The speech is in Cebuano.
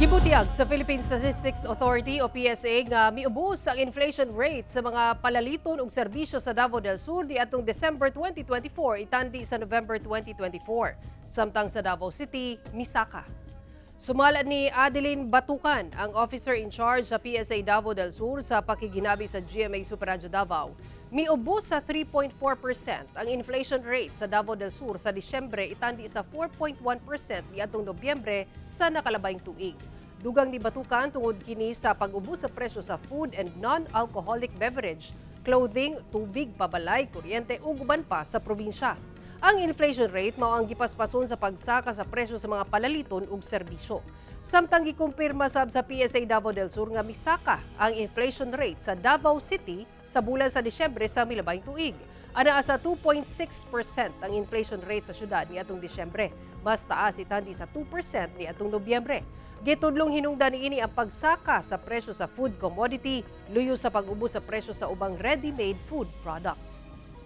Gibutiyag sa Philippine Statistics Authority o PSA nga miubos ang inflation rate sa mga palaliton ug serbisyo sa Davao del Sur niadtong December 2024 itandi sa November 2024. Samtang sa Davao City, misaka. Sumala ni Adeline Batukan, ang officer in charge sa PSA Davao del Sur sa pakiginabi sa GMA Super Radyo Davao. Miubos sa 3.4% ang inflation rate sa Davao del Sur sa Disyembre itandi sa 4.1% niadtong Nobyembre sa nakalabayng tuig. Dugang ni Batukan, tungod kini sa pag-ubos sa presyo sa food and non-alcoholic beverage, clothing, tubig, pabalay, kuryente ug uban pa sa probinsya. Ang inflation rate mao ang gipaspason sa pagsaka sa presyo sa mga palaliton ug serbisyo. Samtang gikumpirma sab sa PSA Davao del Sur nga misaka ang inflation rate sa Davao City sa bulan sa Disyembre sa milabayng tuig. Anaa sa 2.6% ang inflation rate sa syudad niadtong Disyembre. Mas taas itandi sa 2% niadtong Nobyembre. Gitudlong hinungdan niini ang pagsaka sa presyo sa food commodity, luyo sa pag-ubos sa presyo sa ubang ready-made food products.